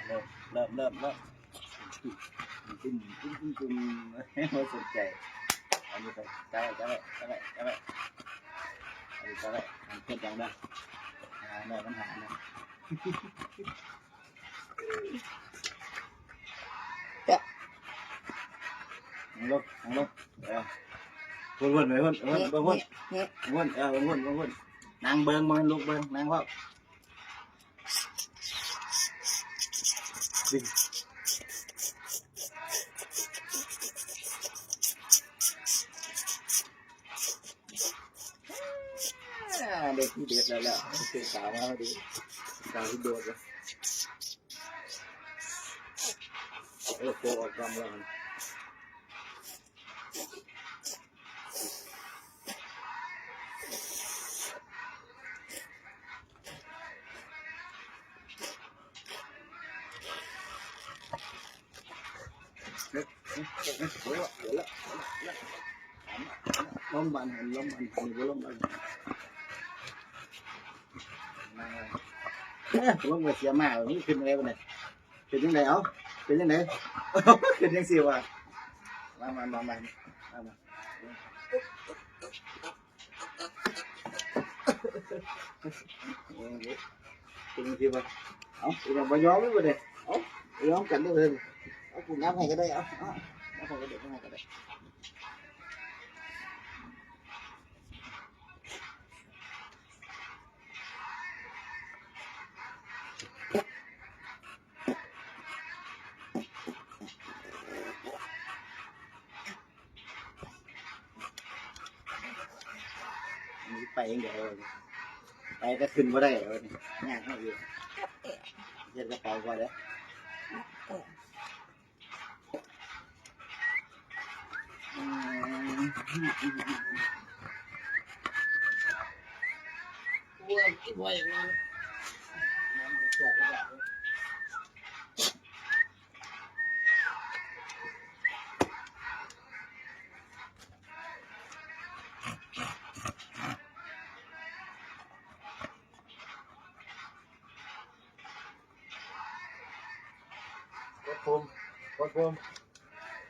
ເລີ່ມ ເລີ່ມ ເລີ່ມ ເລີ່ມ ຕຸ້ມ ຕຸ້ມ ຕຸ້ມ ຕຸ້ມ ບໍ່ສົນໃຈ. ອັນນີ້ກໍຈັບໄວ້ ຈັບໄວ້ ຈັບໄວ້ ຈັບໄວ້ ອັນນີ້ຈັບໄວ້ ມັນເປັນຫຍັງນະ ຫາໜ້ອຍມັນຫານະ. ແຕະ ລົງ ລົງ ເອີ ວົນໆ ໄປວົນ ວົນ ເອີ ວົນ ນັ່ງເບິ່ງ ບໍ່ແມ່ນລຸກເບິ່ງ ນັ່ງເວົ້າ. ອ່າ ໄດ້ທີເດັດແລ້ວ ແລ້ວ ເສື້ອຂາວມາດີ ຂາວທີ່ໂດດແລ້ວ ໂອ້ໂຫ ອອກກຳລັງ. ລົມບານຫັນ ລົມບານຫັນ ບໍ່ລົມບານຫັນ ລົມກໍເສຍມາ ມັນຂຶ້ນໄດ້ບໍ່ນີ້? ເປັນຈັ່ງໃດ ເອົ້າ ເປັນຈັ່ງໃດ ເປັນຈັ່ງຊີ້ຫວາ? ມາ ມາ ມາ ມາ ມາ ມາ. ເປັນຈັ່ງຊີ້ຫວາ? ເອົ້າ ບໍ່ຍອມເລີຍບໍ່ນີ້? ເອົ້າ ບໍ່ຍອມກັນເລີຍ. ເອົາ ກູງາມໃຫ້ກໍໄດ້ ເອົາ ເອົາ ງາມໃຫ້ກໍໄດ້ ງາມໃຫ້ກໍໄດ້. ມັນໄປຈັ່ງໃດວະ ໄປກໍຂຶ້ນບໍ່ໄດ້ແລ້ວນີ້ ຍາກເຮົາອີກ ເຮັດກະເປົາກ່ອນເດີ້. ກົດປຸ່ມ ກົດປຸ່ມ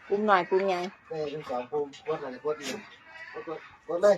ປຸ່ມນ້ອຍ ປຸ່ມໃຫຍ່ ເອີ ທັງສອງປຸ່ມ ກົດແລ້ວ ກົດອີກ ກົດ ກົດ ກົດເລີຍ.